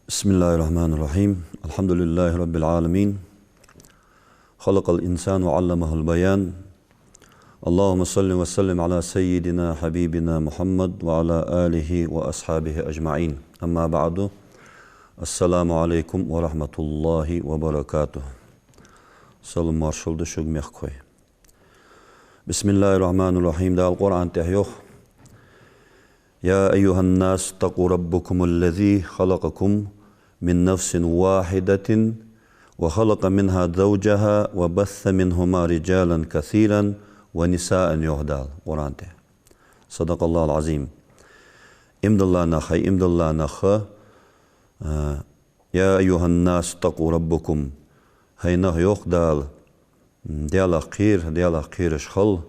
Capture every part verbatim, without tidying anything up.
بسم الله الرحمن الرحيم. الحمد لله رب العالمين. خلق الإنسان وعلمه البيان. اللهم صل وسلم على سيدنا حبيبنا محمد وعلى آله وأصحابه أجمعين. أما بعد. السلام عليكم ورحمة الله وبركاته. Салам-моаршал да шуга, мехкахой. بسم الله الرحمن الرحيم. Дала Къуръан тӀа йоах: يا أيها الناس اتقوا ربكم الذي خلقكم من نفس واحدة وخلق منها زوجها وبث منهما رجالا كثيرا ونساء, йоах Дала Къуръан тӀа. صدق الله العظيم. Иман дилла нах, хӀай иман дилла нах, а, يا أيها الناس اتقوا ربكم, хӀай нах, йоах Дала, Даьлах кхера, Даьлах кхераш хила,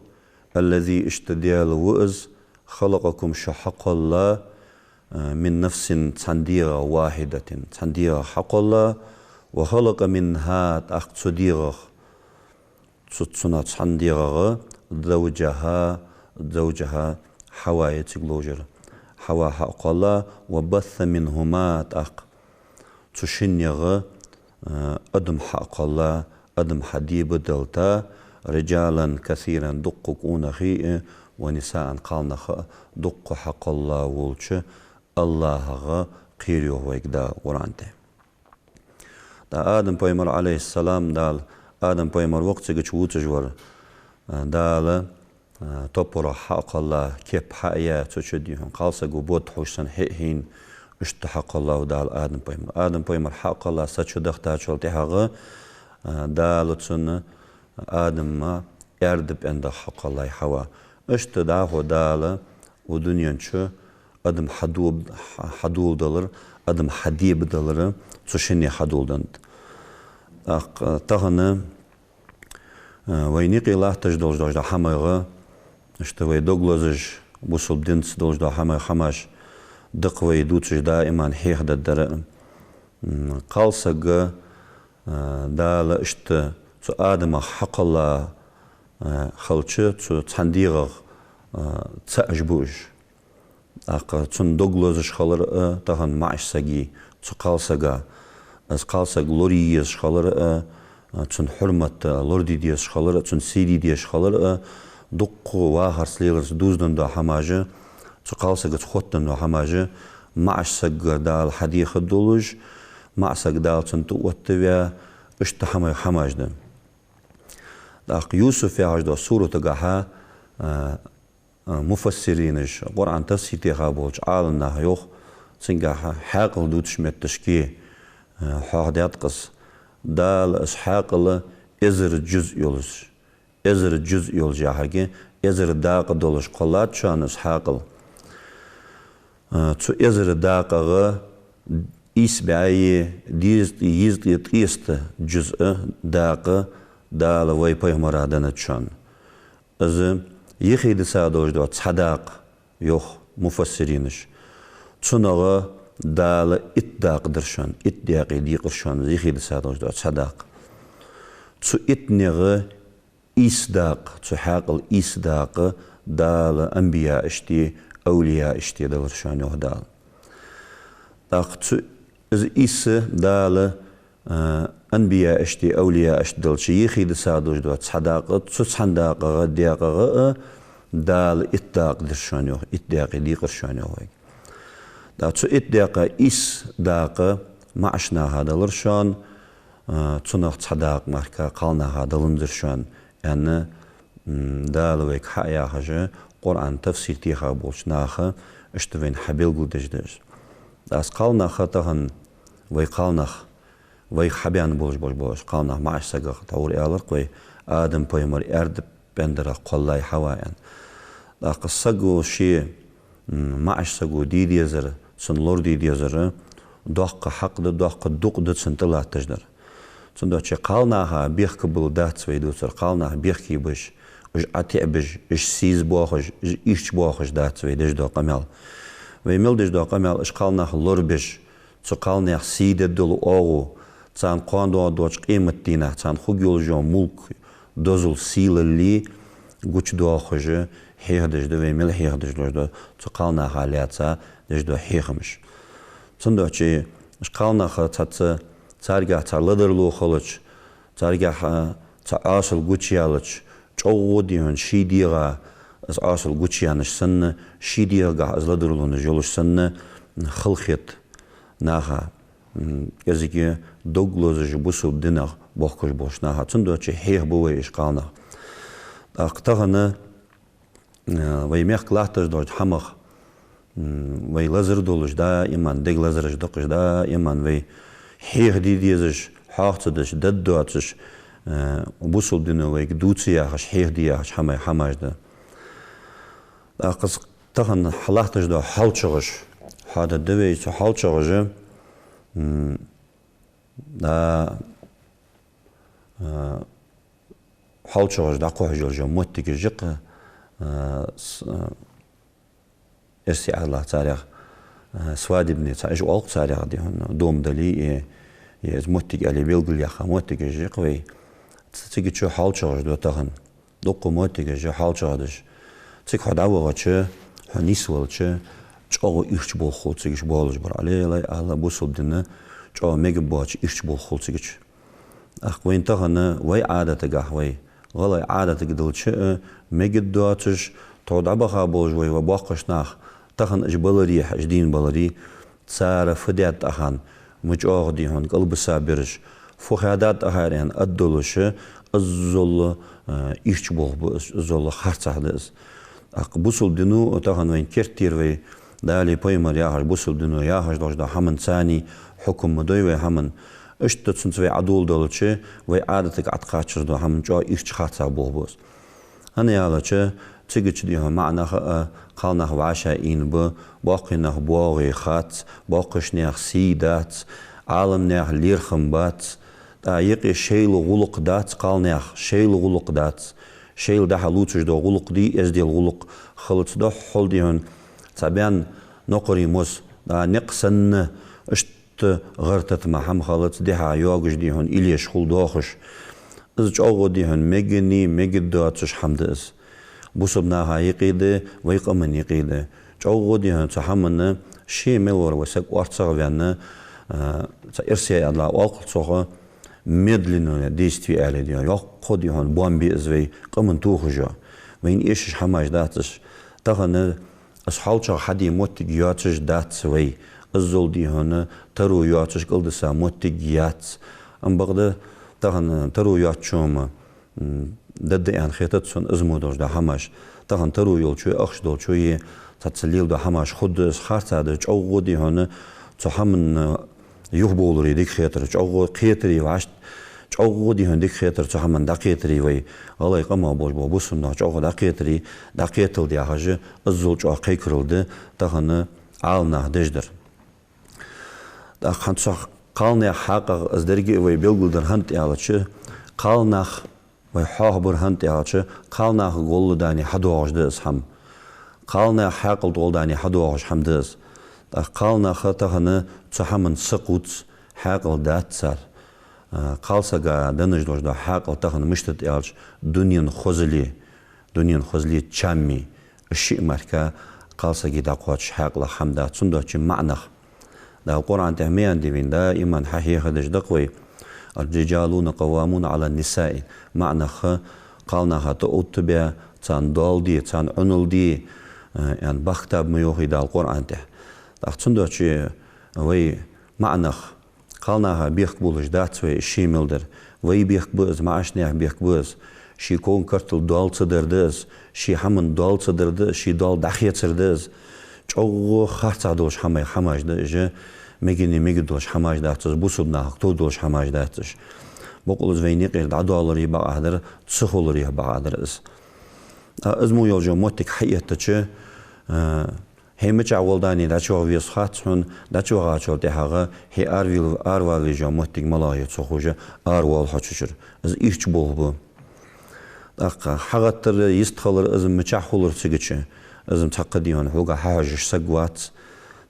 الذي, иштта Даьла ва из, خلقكم, шо хьакхолла, а, من نفس, цхьан дегӀах, واحدة, цхьан дегӀах хьакхолла, وخلق منها, тӀаккха цу дегӀах, цу, цунах цхьан дегӀах, زوجها, زوجها, Хьава я цига ловш яр, Хьава хьакхолла, وبث منهما, тӀаккха цу шиннех, а, адам хьакхолла, адам хьадебадалийта, رجالا كثيرا, дуккха къонахий а, ونساء, кхалнах а, дуккха хьакхолла волча АллахӀах кхера, йоах вайга Дала Къуръан тӀа. ТӀаккха Адам пайхамар, عليه السلام, Дала Адам пайхамар ва-кх цига чу вувцаш вар, а, Дала, а, топпарах хьакхолла, кеп хьаяь, цу чу дий хьона кхалсаго бод хьош санна хье а хьийна, иштта хьакхолла ва Дала Адам пайхамар. Адам пайхамар хьакхолла са чу дахийтачул тӀехьагӀа, а, Дала цунна, Адама, аьрда пӀендах хьакхоллай Хьава. Иштта дӀахо Дала укх дунен чу адам хьадоб-, хьа-, хьадоладалар, адам хьадебадалар цу шиннех хьадоладеннад. ТӀаккха тахан, а, вайна юкъе латташ долаш дола хӀамаех, иштта вай дог лазаш, бусалба динца долаш дола хӀамаех хӀамаш, дакъа вай дувцаш даиман хьехадергдар. М, кхалсаг, а, Дала иштта цу Адамах хьакхолла, а, хилча, цу цхьан дегӀах, а, цаӀаш ба уж. ТӀаккха цунна дог лазаш хилар а тахан маӀача сага, цу кхалсага, из кхалсаг лораде езаш хилар а, а, цунна хьурмат лораде дезаш хилар а, цунна сий де дезаш хилар а, дуккха вахарца, леларца дувзаденна дола хӀамаш, цу кхалсагаца хоттаденна дола хӀамаш, маӀача сагагара Дала хьадехар долаш, маӀа саг Дала цунна тӀаоттаваь, иштта хӀамаех хӀамаш да. ТӀаккха Юсуф яхаш долча суратагахьа, а, а, муфассиринаш, Къуръан тафсир теха болча Ӏаламнаха йоах, цунгахьа хьаькъал дувцаш метташка, а, хьоахадаьд-кх из. Дала из хьаькъал эзар жуз йолаш, эзар жуз йолаш яхилга, эзар дакъа долаш кхоллад шоана из хьаькъал. А, цу эзар дакъагӀа ийс бӀаьи дезткъа, езткъа ткъеста жуз а дакъа Дала вай пайхамара деннад шоана. Из юхедиса долаш дола цхьа дакъа, йоах муфассиринаш, цунах Дала итт дакъа дир шоана, итт даькъе дийкъар шоана из юхедиса долаш дола цхьа дакъа. Цу иттанех ийс дакъа, цу хьаькъала ийс дакъа Дала анбияашта, овлияашта делар шоана, йоах Дала. ТӀаккха цу, из ийс Дала, а, анбияашта, овлияашта делча, юхедиса долаш дола цхьа дакъа, цу цхьан дакъагӀа, даькъагӀа а Дала итт дакъа дир шоана, йоах, итт даькъе дийкъар шоана, йоах вайга. ТӀаккха цу итт даькъа ийс дакъа маӀача наха делар шоана, а, цунах цхьа дакъа мара кхалнаха деланзар шоана, аьнна, м, Дала вайга хьаяхаш, Къуръан тафсир теха болча наха иштта вайна хьабелгалдеш да из. ТӀаккха из кхалнах тахан, вай кхалнах, вайх хьабаьнна болаш, болаш бола из кхалнах маӀача сагах, тхьовра аьлар-кх вай, Адам пайхамара аьрда пӀендарах кхоллай Хьава, аьнна. ТӀаккха саго ше, м, маӀача саго де дезар, цунна лораде дезар доккха хьакъ да, доккха дукъ да цунна тӀалатташ дар. Цудухьа кхалнаха бехкабала дац вай дувцар, кхалнах бехке беш, уж ӀотеӀабеш, уж сийсаза боахаш, уж ийрча боахаш дац вай деш дола къамаьл. Вай мел деш дола къамаьл, уж кхалнах лорабеш, цу кхалнаьха сий дергдола оагӀув, царна кхоана доагӀаргдолча къематдийнахьа царна хургйолаш йола мулк, дозал, сийлалли гучадоахаш, хьехадеш да вай, мел хьехадеш долаш да, цу кхалнаха лаьца деш да хьехамаш. Цудухьа уж кхалнах цхьацца царгахь цхьа ладарло хилча, царгахь, а, цхьа Ӏоасал гучаяьлча, чӀоагӀа дий хьона ший дегӀа из Ӏоасал гучаяьннаш санна, ший дегӀагахь из ладарлонаш йолаш санна, хала хет наха, м, кӀезига дог лозаш бусалба динах бохкаш болча наха. Цудухьа хьехабу вай уж кхалнах. ТӀаккха тахан, э, вай мехка латташ долча хӀамах, м, вай лазар долаш даим, дега лазараш даккхаш даим, вай хьехаде дезаш, хьоахаде дезаш, даддоацаш, э, бусалба дино вайга дувца яхаш, хьехаде яхаш хӀамай хӀамаш да. ТӀаккха тахан хьалатташ дола хьал чагӀаш, хьада да вай цу хьал чагӀажа, м, да, а, хьал чагӀажа дӀакхухьаш йола моттигаш жикъа, а, с-, а, эрсий Ӏаьдалах царех, а, свадебный, ца-, уж оал-кх царех, дий хьона, дом дале, е, е из моттиг аьле белгалъяьха моттигаш жикъа вай. Ц-, цига чу хьал чагӀаш да тахан. Дукха моттигаш жа хьал чагӀадеш. Цига хьо дӀавахача, хьо нийсвелча, чӀоагӀа ирча болх хул цига уж болаш бар. Аллай, алла, бусалба дина чӀоагӀа мегаргбоаца ирча болх хул цига чу. ТӀаккха вайна тахан вай Ӏадатагахь вай, гӀалгӀай Ӏадатага далча а, мегаргдоацаш, тхо дӀабаха болаш вай, вай боккхагӀча наха, тахан уж баларехьа, уж дийна баларе, цар фу даьд тӀаккха, ма чӀоагӀа дий хьона кӀалбиса бераш, фу хаьдад тӀаккха аьнна аргдолаш, иззал, э, ирча болх ба из, иззал харцахьа да из. ТӀаккха бусалба дино тахан вайна керттера вай, Дала, пайхамара яхаш, бусалба дино яхаш долаш дола хӀаман царна хьукам ма дой вай хӀаман. Иштта цунца вай Ӏадоладелча, вай Ӏадатага Ӏаткхаччалца дола хӀаман чӀоагӀа ирча харцахьа болх ба из. ХӀана аьлча, цига чу дий хьона маӀа нах а, кхалнах вӀашагӀийна ба, боккхий нах боагӀе хац, боккхийча наьха сий дац, Ӏаламнаьха лерхӀам бац, тӀаккха юкъе шоайла гӀулакх дац кхалнаьха, шоайла гӀулакх дац, шоайла дӀа-хьа лувцаш дола гӀулакх дий, эздел гӀулакх хилац духхьал дий хьона, цхьа баьнна нокхарий моз, тӀаккха никъ санна, иштта гӀар-тата ма хӀама хилац, дехьа йоагаш дий хьона, илеш хул доахаш. Из чӀоагӀа дий хьона мегаргни мегаргдоацаш хӀама да из. Бусалба наха юкъе да, вай къаман юкъе да. ЧӀоагӀа дий хьона цу хӀаманна ше мел вар вай саг орцагӀваьнна, а, цхьа эрсий Ӏаьдала оал-кх цох, медленное действие аьле дий хьона, йоккха дий хьона бомба я из вай къаман тохаш йола. Вайна эшаш хӀамаш дац уж. Тахан из хьал чагӀа хьаде моттиг йоацаш дац вай. Иззал дий хьона таро йоацаш кӀалдиса моттиг яц. Ам бакъда тахан таро йоацачоа ма, м, дадда аьнна хетац сона из мо долаш дола хӀамаш. Тахан таро йолчоа, ахча долчоа е цхьацца леладу хӀамаш хургда из, харцахьа да из, чӀоагӀа дий хьона цу хӀаманна юхабовларе дика хетар, чӀоагӀа кхетаре вӀашт, чӀоагӀа дий хьона дика хетар цу хӀаманна дӀакхетаре вай, гӀалгӀай къамах болаш бола бусалба нах чӀоагӀа дӀакхетаре, дӀакхеталда яхаш, иззал чӀоагӀа кхайкарал да тахан Ӏаламнаха деш дар. ТӀаккха хӀанз цу кхалнаьха хьакъехьа из деррига а вай белгалдар хӀана да аьлча, кхалнах вай хьоахабар хӀана да аьлча, кхалнаха гӀолла дани хьадоагӀаш да из хӀама. Кхалнаьха хьаькъал тӀа гӀолла дани хьадоагӀаш хӀама да из. ТӀаккха кхалнаха тахан цу хӀаман сакхувц, хьаькъал дац цар. А, кхалсага денна долаш дола хьаькъал тахан мишта да аьлча, дунен хозал, дунен хозал чам я, шиъ мара кхалсага дӀакхоачаш хьаькъалах хӀама дац, цудухьа маӀа нах. Дала Къуръан тӀа ма аьннадий вайна, даим хьахьехадеш да-кх вай: «الرجال قوامون على النساء». МаӀа нах кхалнаха тӀаоттабаь, царна доал де, царна Ӏунал де, э, аьнна, бахьан ма йоахий Дала Къуръан тӀа. ТӀаккха цудухьа вай маӀа нах, кхалнаха бехк болаш дац вай, ше мел дар. Вай бехк ба из, маӀача наьха бехк ба из. Ший ков-картал доал ца дар да из, ший хӀаман доал ца дар да из, ший доал дӀахецар да из. ЧӀоагӀа харцахьа долаш хӀамай хӀамаш да уж, мегаргни мегаргдолаш хӀамаш дац уж, бусалба нахага товргдолаш хӀамаш дац уж. Бокъонца из вайна юкъера дӀадоаларе бакъахьа дар, ца хиларе бакъахьа дар из. А из мо йолаш йола моттиг хьаэттача, а, хьо мичахьа вола дани дӀачувагӀа веза хац хьона, дӀачувахачул тӀехьагӀа хьо аравала-, аравала везаш йола моттиг малагӀа я ца ховш, аравоал хьо цу чура. Из ирча болх ба. ТӀаккха хьагӀаттар, йистхилар, из мичахьа хулар цига чу, из цхьаккха дий хьона хьога хьахьожаш саг вац.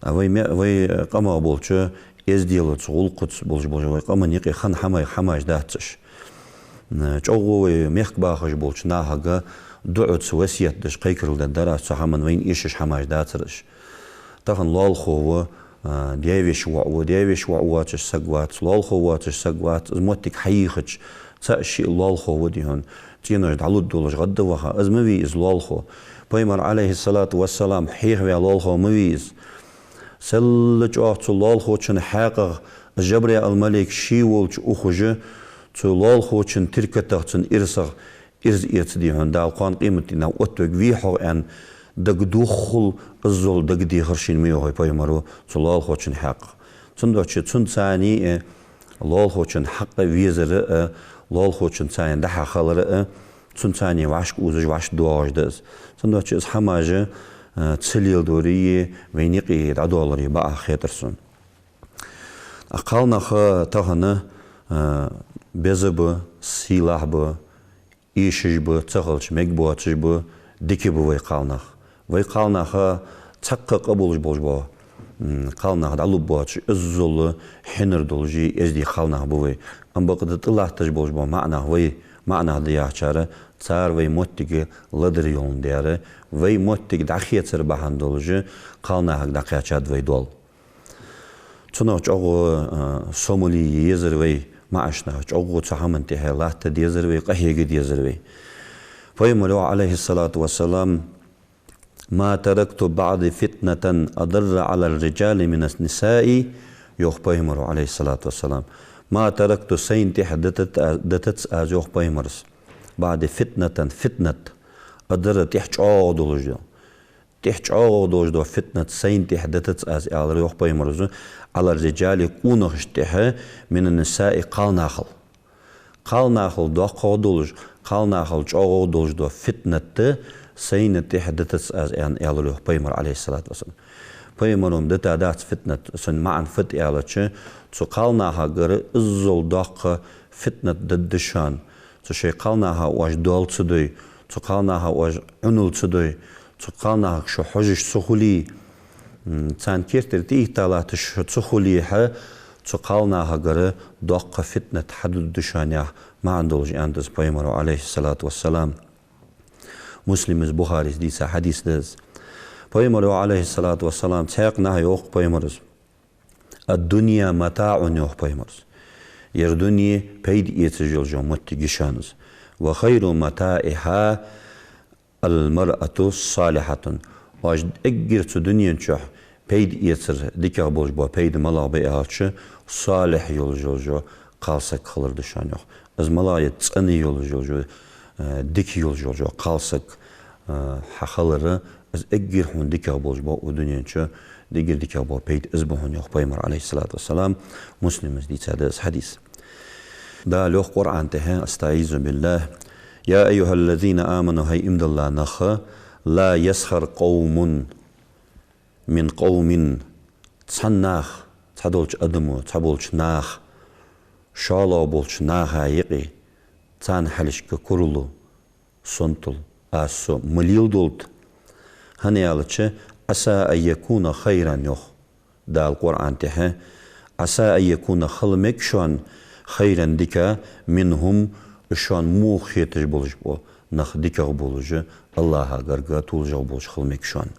А вай ме-, вай къамах болча эзделаца, гӀулакхаца болаш болча вай къаман юкъе хинна хӀамай хӀамаш дац уж. ЧӀоагӀа вай мехка бахаш болча нахага ДуӀаца васкет деш кхайкарал дергдар аз, цу хӀаман вайна эшаш хӀамаш дацар уж. Тахан лоалахо ва, а, даь-веший воӀ ва, даь-веший воӀ воацаш саг вац, лоалахо воацаш саг вац, из моттиг хьайийхача, цаӀ-шиъ лоалахо ва дий хьона, цӀенош дӀалургдолаш гӀадваха, из ма вий из лоалахо. Пайхамар, Ӏалайхи ссалату вассалам, хьехаваь лоалахо ма вий из. Селла чӀоагӀа цу лоалахочун хьакъехьа Жабраил малейк ше волча ухаш, цу лоалахочун тиркатах, цун ирсах ирс эца дий хьона, Дала кхоана къематдийнахьа оттавергвий-хьогӀ аьнна, дагадоххал, иззал дагадехар шийна ма йоахий пайхамаро цу лоалахочун хьакъехьа. Цудухьа цунца цхьана, э, лоалахочун хьакъ везар а, э, лоалахочунца цхьана дӀа-хьа хилар а, э, цунца цхьана вӀашка узаш, вӀашка доагӀаш да из. Цудухьа из хӀамаш, э, ца леладаре, вайна юкъе дӀадоаларе бакъахьа хетар сона. А кхалнах тахан, а, беза ба, сийлахь ба, эшаш ба, ца хилча мегаш боацаш ба, дика ба вай кхалнах. Вай кхалнах цхьаккха къа болаш болаш ба. М, кхалнах дӀалургбоацаш, иззал хьинар долаш, эздий кхалнах ба вай. Амма бакъда тӀалатташ болаш ба маӀа нах, вай маӀа нах да яхачар, цар вай моттиг ледар йоландаь, вай моттиг дӀахецар бахьан долаш, кхалнахага дӀакхаьчад вай доал. Цунах чӀоагӀа, а, сомале езар вай маӀача наха, чӀоагӀа цу хӀаман тӀехьа латта дезар вай, къахьега дезар вай. Пайхамаро, Ӏалайхи ссалату вассалам: «ما تركت بعدي فتنة أضر على الرجال من النساء», йоах пайхамаро, Ӏалайхи ссалату вассалам. «ما تركت», сайна тӀехьа дитац аз, дитац аз, йоах пайхамаро, «بعدي فتنة», фитнат, «أضر», тӀехьа чӀоагӀа долаш да. ТӀехьа чӀоагӀа долаш да фитнат сайна тӀехьа дитац аз, аьлар йоах пайхамаро, «على الرجال», къонахашта тӀехьа, «من النساء», кхалнахал. Кхалнахал доккхагӀа долаш, кхалнахал чӀоагӀагӀа долаш да фитнат сайна тӀехьа дитац аз, аьнна, аьлар йоах пайхамаро, Ӏалайхи ссалату вассалам. Пайхамаро дита дац фитнат, цун маӀан фуд аьлча, цу кхалнахагара иззал доккха фитнат дергда шоана, цу шоай кхалнаха оаш доал ца дой, цу кхалнаха оаш Ӏунал ца дой, цу кхалнахага шо хьожаш ца хуле, м, царна керттера тӀехьа латташ шо ца хуле, хьа, цу кхалнахагара доккха фитнат хьадергда шоана, яха маӀан долаш аьннад из пайхамаро, Ӏалайхи ссалату вассалам. Муслима, Бухарис дийца хьадис да из. Пайхамаро, Ӏалайхи ссалату вассалам, цхьаькханахьа йоах пайхамаро: «الدنيا متاع», йоах пайхамаро. Ер дуне пайда эцаш йола моттиг я шоана из. «وخير متاعها المرأة الصالحة». Оаш эггара цу дунен чу пайда эцар дикагӀа болаш бола пайда малагӀа ба аьлча, салихь йолаш йола кхалсаг хилар да шоана, йоах. Из малагӀа я? ЦӀена йолаш йола, э, дика йолаш йола кхалсаг, э, хьа хилар, из эггара хьона дикагӀа болаш бола укх дунен чу, эггара дикагӀа бола пайда из ба хьона, йоах пайхамаро, Ӏалайхи ссалату вассалам. Муслима дийца да из хьадис. Дала йоах Къуръан тӀа, أستعيذ بالله: «يا أيها الذين آمنوا», хӀай иман дилла нах, «لا يسخر قوم من قوم», цхьан наха, цхьадолча адамо, цхьаболча наха, шоллагӀа болча наха юкъе, царна хьалхашка курал, сонтал, асо ма леладолда. ХӀана аьлча, «عسى أن يكون خيرا», йоах Дала Къуръан тӀа, «عسى أن يكون», хила мег шоана, «خيرا», дика, «منهم», шоана мух хеташ болаш бола нах дикагӀа болаш, АллахӀа гарга толашагӀа болаш хила мег шоана.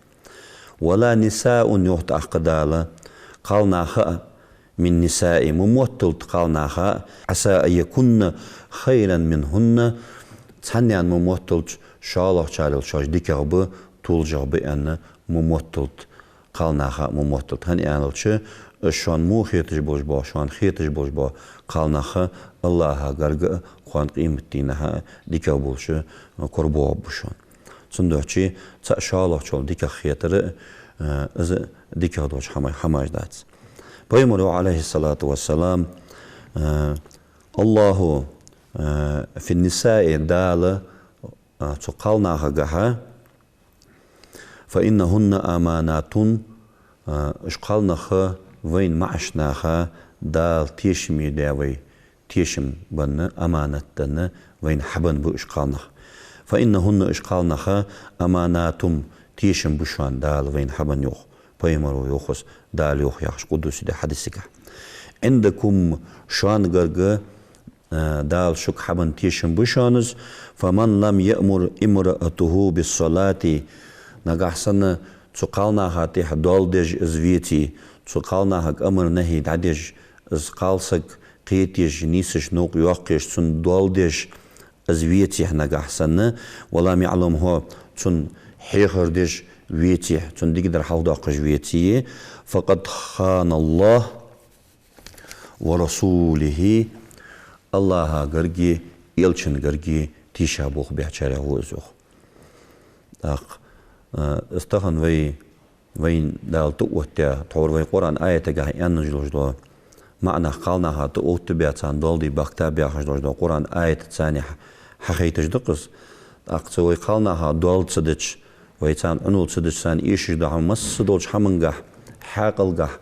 «ولا نساء», йоах тӀаккха Дала, кхалнаха а, «من نساء», ма мотталда кхалнаха а, «عسى أن يكن خيرا منهن», цхьаннена ма мотталда, шоллагӀчарел шоаш дикагӀа ба, толашагӀа ба аьнна, ма мотталда, кхалнаха а ма мотталда. ХӀана аьлча, шоана мух хеташ болаш бола, шоана хеташ болаш бола кхалнах АллахӀа гарга а, кхоана къематдийнахьа а дикагӀа болаш, э, корабоагӀаргба шоана. Цудухьа цаӀ шоллагӀчул дикагӀа хетар, э, из дикагӀа долча хӀама-, хӀамаш дац. Пайхамаро, Ӏалайхи ссалату вассалам, э, «الله، э, في النساء», Дала, э, цу кхалнахагахьа, «فإنهن أمانات», э, уж кхалнах вайна маӀача наха Дала тешаме даь вай, тешам банна, аманат данна, вайна хьабенна ба уж кхалнах. «فإنهن», уж кхалнах, «أمانات», тешам ба шоана Дала вайна хьабенна, йоах. Пайхамаро йоах из, Дала йоах яхаш къудсийча хьадисагахь. «عندكم», шоана гарга, Дала шуга хьабенна тешам ба шоана из. فمن لم يأمر امرأته بالصلاة, нагахьа санна цу кхалнаха тӀехьа доал деш из веце, цу кхалнахага амар-нахьи дӀадеш, из кхалсаг кхеташ, нийсача новкъа йоаккхаш, цунна доал деш из вецехь нагахьа санна, ولم يعلمه, цунна хьехар деш вецехь, цунна дикадар хьалхадоаккхаш веце, فقد خان الله ورسوله, АллахӀагаргеи Элчангаргеи тийшаболх баьчарех ва из, йоах. ТӀаккха, э, из тахан вай, вайна Дала тӀаоттаяь, тхьовра вай Къуръан аятагахьа аьнна долаш дола маӀа нах кхалнаха тӀаоттабаь, царна доал де бахкийтаб яхаш долаш дола Къуръан аятаца хьа-, хьахайташ да-кх из. ТӀаккха цу вай кхалнаха доал ца дича, вай царна Ӏунал ца дича, царна эшаш дола хӀама, массадолча хӀамангахьа, хьаькъалгахьа,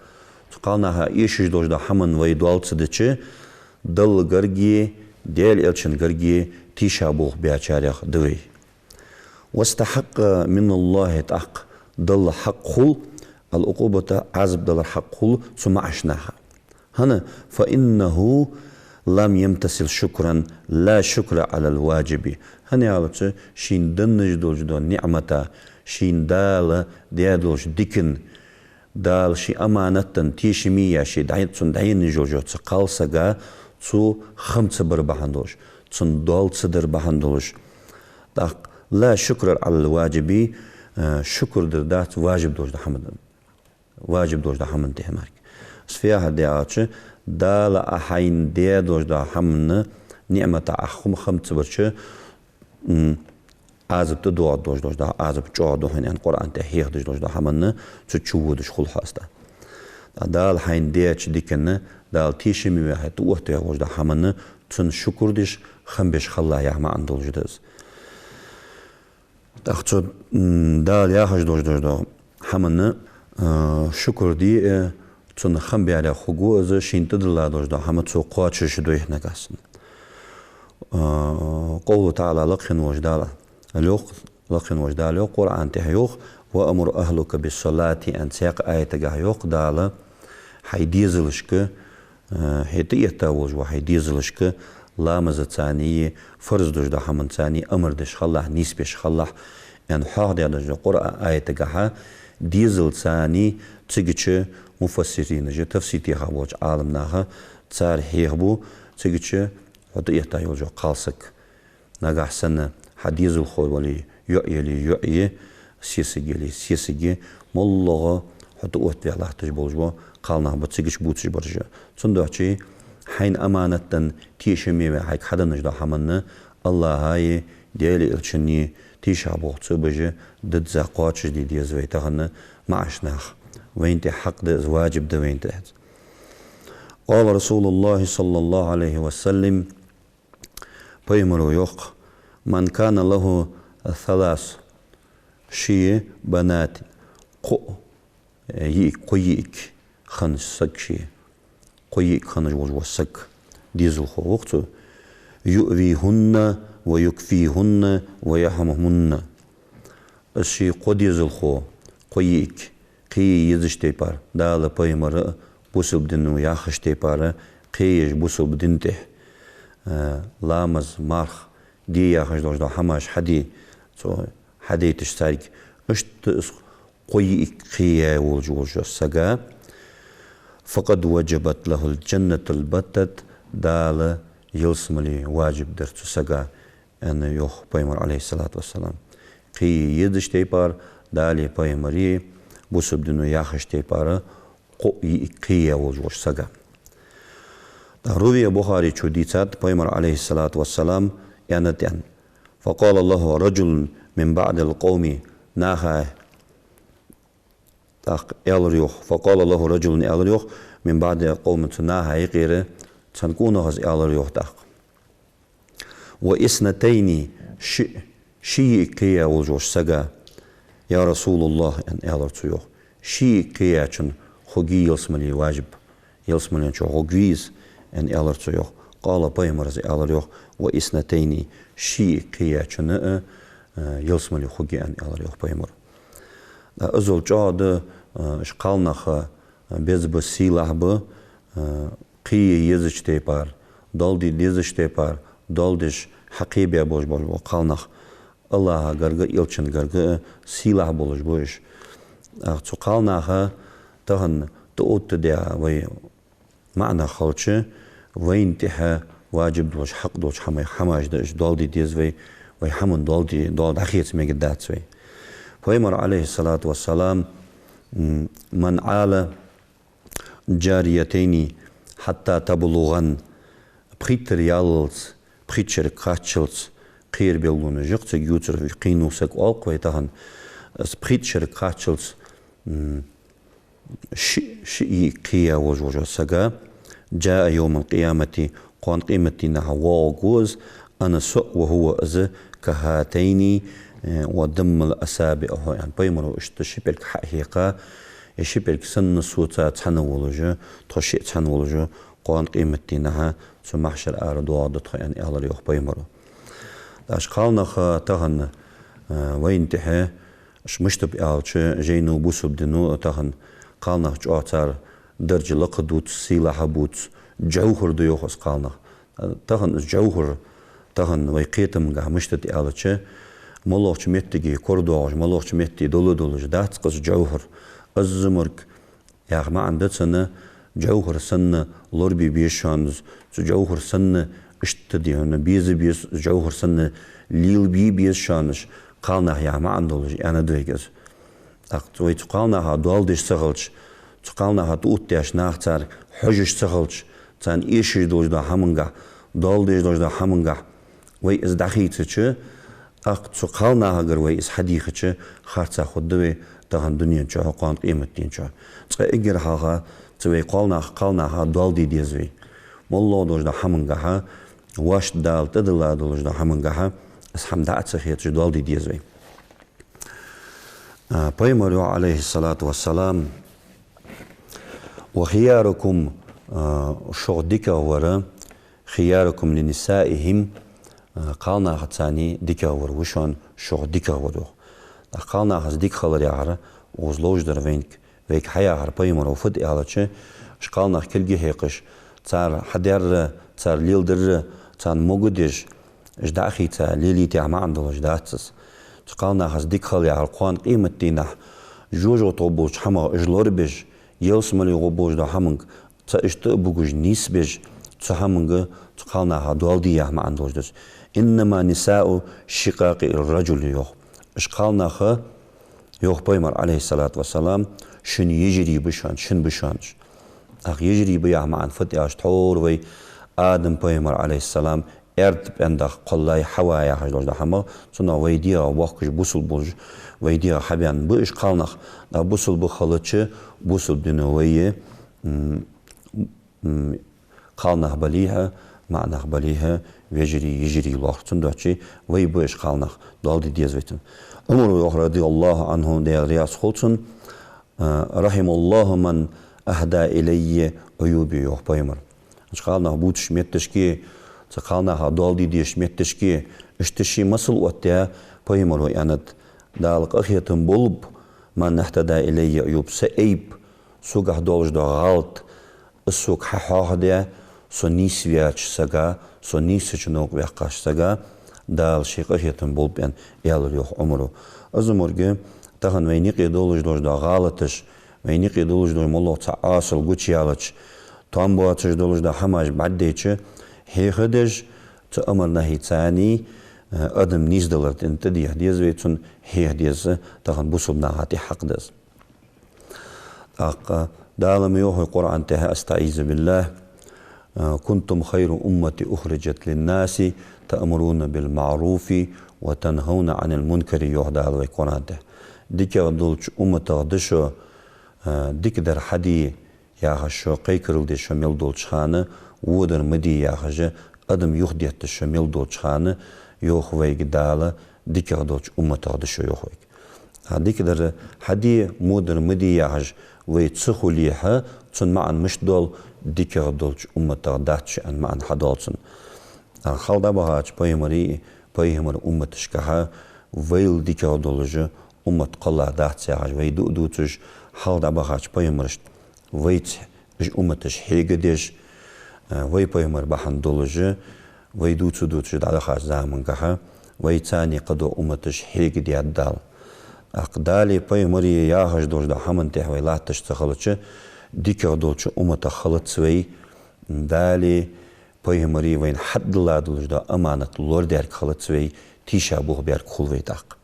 цу кхалнаха эшаш долаш дола хӀаманна вай доал ца дича, Даллагаргеи Даьла Элчангаргеи тийшаболх баьчарех да вай. واستحق من الله, тӀаккха Далла хьакъ хул, العقوبة, Ӏазап далар хьакъ хул цу маӀача наха. ХӀана? فإنه لم يمتثل شكرا لا شكر على الواجب. ХӀана аьлча, шийна денна долаш дола ниӀмата, шийна Дала даь долаш дикан, Дала ший аманат денна, тешаме яь, ше дӀа-, цунна дӀаенна йолаш йола цу кхалсага цо хам ца бар бахьан долаш, цунна доал ца дар бахьан долаш. ТӀаккха لا شكر على الواجب, э, шукр дар дац важиб долаш дола хӀаман, важиб долаш дола хӀаман тӀехьа мара. Из фу яхар да аьлча, Дала Ӏа хьайна даь долаш дола хӀаман, ниӀмата Ӏа хам, хам ца барча, м, Ӏазап тӀадоагӀаргдолаш долаш дола, Ӏазап чӀоагӀа да хьона аьнна Къуръан тӀа хьехадеш долаш дола хӀаманна цу чу водаш хул хьо из. ТӀаккха Дала хьайна даьча диканна, Дала тешаме ваь хьайна тӀаоттаваь волаш дола хӀаманна, цунна шукр деш, хам беш хилалахь яха маӀан долаш да из. ТӀаккха цу, м, Дала яхаш долаш дола хӀаманна, а, шукр де, э, цунна хам баьрех хургва из, шийна тӀадилла долаш дола хӀама цо кхоачашдеш дойх нагахьа санна. А, قوله تعالى, лакха хинна волча Дала йоах, лакха хинна волча Дала йоах, Къуръан тӀа йоах: وأمر أهلك بالصلاة, аьнна цхьаькха аятагахьа йоах Дала, хьай дезалашка, э, хье тӀаэтта волаш вола хьай дезалашка ламазацеи, фарз долаш дола хӀаманцеи амар деш хилалахь, нийсбеш хилалахь, аьнна хьоахадаь долаш дола Къуръан аятагахьа дезалцеи, цигача муфассиринаша, тафсир теха болча Ӏаламнаха, цар хьехабу, цигача хьо тӀаэтта йолаш йола кхалсаг. Нагахьа санна хьа дезалхо вале, йоӀ яле, йоӀ я, сесаг яле, сесаг я, моллагӀа хьо тӀаоттаваь латташ болаш бола кхалнах ба цигача бувцаш бараш. Цудухьа хьайна аманат денна, тешаме ваь хьайга хьаденна долаш дола хӀаманна АллахӀаи Даьла Элчани тийшаболх ца беш, дизза кхоачашде деза вай тахан маӀача наха. Вайна тӀа хьакъ да из, важиб да вайна тӀа из. قال رسول الله صلى الله عليه وسلم, Пайхамара йоах: من كان له ثلاث, ший бенат, кхо, э, йиӀиг, кхо йиӀиг хинна саг ший, кхо йиӀиг хинна волаш вола саг, дезалхо ва-кх цо, يؤويهن ويكفيهن ويرحمهن. Из ший кхо дезалхо, кхо йиӀиг кхее езача тайпара, Дала, пайхамара, бусалба дино яхача тайпара кхееш, бусалба дина тӀа, э, ламаз, марха де яхаш долаш дола хӀамаш хьаде, цо хьадайташ царга, иштта из кхо йиӀиг кхеяь волаш волча сага, فقد وجبت له الجنة البتة, Дала ялсмале важиб дир цу сага, аьнна йоах пайхамара, عليه الصلاة والسلام. Кхее езача тайпара, Далеи пайхамареи, бусалба дино яхача тайпара, кхо йиӀиг кхеяь волаш волча сага. ТӀаккха روي, Бухарийчо дийцад, пайхамара, عليه الصلاة والسلام, аьннад аьнна: فقال له رجل من بعض القوم, наха, тӀаккха аьлар йоах, فقال له رجل, аьлар йоах, من بعض القوم, цу наха юкъера цхьан къонахаца аьлар йоах тӀаккха: واثنتين, шиъ, ши йиӀиг кхеяь волаш волча сага, يا رسول الله, аьнна, аьлар цо йоах. Ши йиӀиг кхеяьчунна хургья ялсмале важиб, ялсмален чу гӀоргвий из, аьнна, аьлар цо йоах. قال, пайхамара аьлар йоах: واثنتين, ши йиӀиг кхеяьчунна а, а, ялсмале хургья, аьнна, аьлар йоах пайхамара. А, иззал чӀоагӀа да, а, уж кхалнах, а, беза ба, сийлахь ба, а, кхее езача тайпара, доал де дезача тайпара доал деш хьакхебаь болаш бола кхалнах АллахӀа гарга, Элчан гарга сийлахь болаш ба уж. ТӀаккха цу кхалнаха тахан тӀаоттадаь вай маӀанах хилча, вайна тӀехьа ваджиб долаш, хьакъ долаш хӀама-, хӀамаш да уж, доал де деза вай, вай хӀаман доал де, доал дӀахеца мегаргдац вай. Пайхамара, Ӏалайхи ссалату вассалам, м, «من عال جاريتين حتى تبلغن», пхийттара яллалца, пхийтта шерага кхаччалца, кхерабеллонаш я-кх цига ювцар, кхийнав саг оал-кх вай тахан, из пхийтта шерага кхаччалца, м, ши-, шиъ йиъ кхеяь волаш вола саг, «جاء يوم القيامة», кхоана къематдийнахьа воагӀаргва из, «أنا», со, «وهو», из, «كهاتين», э, «ودم الأصابع», аьнна, пайхамара иштта ши пӀелг хьа а хьекха, э, ши пӀелг санна соца цхьана волаш, тхо шиъ цхьана волаш, кхоана къематдийнахьа цу махьшара ара доагӀаргда тхо, аьнна, аьлар йоах пайхамара. ТӀаккха уж кхалнах тахан, э, вайна тӀехьа, уж мишта ба аьлча, жайно, бусалба дино тахан кхалнах чӀоагӀа цар даржа лакха дувц, сийлахьа бувц, жовхӀар да йоах из кхалнах. Тахан из жовхӀар, тахан вай кхетамагахьа мишта да аьлча, моллагӀча моттиге корадоагӀаш, моллагӀча метте дола долаш дац-кх из жовхӀар. Из мо-, яха маӀан да цун, жовхӀар санна лорабе беза шоана из, цу жовхӀар санна иштта дий хьона беза беза, жовхӀар санна лелабе беза шоана уж кхалнах яха маӀан долаш аьннад вайга из. ТӀаккха вай цу кхалнаха доал деш ца хилча, цу кхалнаха тӀаоттадаьча наха цар хьожаш ца хилча, царна эшаш долаш дола хӀамангахьа, доал деш долаш дола хӀамангахьа вай из дӀахийцача, тӀаккха цу кхалнахагара вай из хьадийхача, харцахьа хургда вай тахан дунен чухь а, кхоана къематден чухь а. Цкъа эггара хьалха цу вай кхалнах-, кхалнаха доал де деза вай. МоллагӀа долаш дола хӀамангахьа, вайна Дала тӀадилла долаш дола хӀамангахьа, из хӀама дӀа а ца хеташ, доал де деза вай. А, пайхамара йоах, Ӏалайхи ссалату вассалам: «وخياركم», а, шух дикагӀвар, «خياركم لنسائهم», а, кхалнахаца дикагӀвар ва шоана шух дикагӀвар, йоах. ТӀаккха кхалнахаца дика хилар яхар, укхаза ловш дар вайга, вайга хьаяхар пайхамара фуд аьлча, уж кхалнах кулг хьекхаш, цар хьадаьр, цар леладаьр, царна могадеш, уж дӀа а хийца лелийта яха маӀан долаш дац из. Цу кхалнахаца дика хила яхар кхоана къематдийнахьа жожагӀате болча хӀамах уж лорабеш, ялсмале гӀо болаш дола хӀаманга цаӀ иштта а бугаш нийсбеш, цу хӀаманга цу кхалнаха доал де яха маӀан долаш да из. «إنما النساء شقاق الرجال», йоах. Уж кхалнах, йоах пайхамара, Ӏалайхи ссалату вассалам, шин йижарий ба шоана, шин ба шоана уж. ТӀаккха йижарий ба яха маӀан фуд аьлча, тхьовра вай Адам пайхамар, Ӏалайхи ссалам, аьрда пӀендах кхоллай Хьава яхаш долаш дола хӀама, цунах вай дегӀа бохкаш бусалба болаш, вай дегӀа хьабаьнна ба уж кхалнах. ТӀаккха бусалба хилча, бусалба дино вай, м, м, кхалнах бале а, маӀа нах бале а, вежарий, йижарий лоархӀ. Цудухьа вай ба уж кхалнах, доал де деза вай царна. Ӏумара йоах, радияллахӀу Ӏанху, Даьла раьза хилва цунна, а, «رحم الله من أهدى إلي عيوبي», йоах пайхамара. Уж кхалнах бувцача метташка, цу кхалнаха доал де дезача метташка, иштта ший масал оттадаь, пайхамара аьннад: «Дала къахетам болба, من أهدى إلي عيوبي, са айб, согахьа долаш дола гӀалат, из сога хьахьоахадаь, со нийсваьча сага, со нийсача новкъа ваьккхача сага Дала ший къахетам болба», аьнна, аьлар йоах Ӏумара. Из морга тахан вайна юкъе долаш долаш дола гӀалаташ, вайна юкъе долаш дола моллагӀа цхьа Ӏасал гучаяьлча, там боацаш долаш дола хӀамаш бӀаргадайча, хьехадеш, цу амар-нахьийца, э, адам нийсдалар тӀа-, тӀадехьа деза вай, цунна хьеха деза, тахан бусалба наха тӀа хьакъ да из. ТӀаккха Дала ма йоахий Къуръан тӀа, أستعيذ بالله: «كنتم خير أمة أخرجت للناس تأمرون بالمعروف وتنهون عن المنكر», йоах Дала вайга Къуръан тӀа. ДикагӀа долча умматах да шо, а, дикадар хьаде яхаш, шо кхайкарал деш шо мел долча хана, водар ма де яхаш, адам юхадетташ шо мел долча хана, йоах вайга Дала, дикагӀа долча умматах да шо, йоах вайга. А дикадар хьаде, водар ма де яхаш вай ца хуле а, цун маӀан мишта доал, дикагӀа долча умматах дац шо аьнна маӀан хьадоал цун. А хьалха дӀабахача пайхамарий, пайхамара умматашкахьа вайла дикагӀа долаш уммат кхелла дац яхаш вай дуӀа дувцаш, хьалха дӀабахача пайхамарашта вайца уж умматаш хьегадеш, Вай пайхамар бахьан долаш, вай дувца-дувцаш дӀавахача замангахьа, вай царна кхыдола умматаш хьега даьд Дала. ТӀаккха Далеи пайхамареи яхаш долаш дола хӀаман тӀехьа вай латташ ца хилча, дикагӀа долча умматах хилац вай, Далеи пайхамареи вайна хьадалла долаш дола аманат лорадаьрга хилац вай, тийша бохабаьрга хул вай тӀаккха.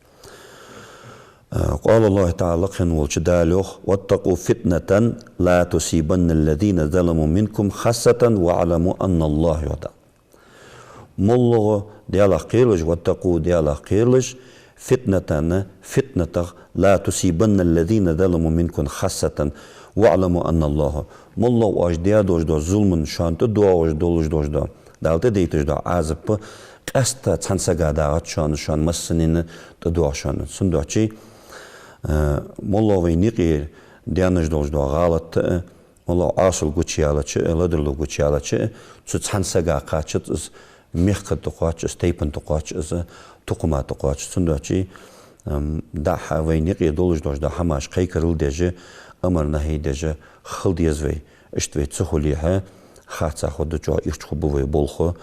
قال الله تعالى, лакхе волча Дала йоах: «واتقوا فتنة لا تصيبن الذين ظلموا منكم خاصة واعلموا أن الله», йоах Дала. МоллагӀа Далах кхералаш, «واتقوا», Далах кхералаш, «فتنة», фитнатах, «لا تصيبن الذين ظلموا منكم خاصة واعلموا أن الله». МоллагӀа оаш даь долаш дола зулам, шоана тӀадоагӀаш долаш дола, Дала тӀадайташ дола Ӏазап къаьстта цхьан сага дагӀац шоана, шоана массанена тӀадоагӀа шоана. Цудухьа, э, моллагӀа вайна юкъе даьнна долаш дола гӀалат а, моллагӀа Ӏасал гучаяьлча а, ледарло гучаяьлча а, цу цхьан сага кхоачац из, мехка тӀакхоач из, тайпан тӀакхоач из, тукхама тӀакхоач. Цудухьа, ам, дӀахо вайна юкъе долаш долаш дола хӀамаш кхайкарал деш, амар-нахьи деш хила деза вай. Иштта вай ца хуле, харцахьа хургда, чӀоагӀа ирча хургба вай болх.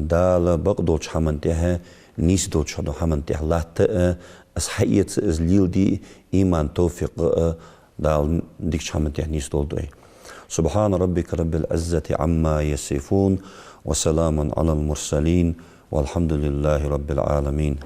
Дала бакъдолча хӀаман тӀехьа, нийса долча хӀаман тӀехьа латта а, из хьаэца, из леладе иман, товфикъ а Дала дикача хӀаман тӀехьа нийсдолда вай. سبحان ربك رب العزة عما يصفون، وسلام على المرسلين، والحمد لله رب العالمين.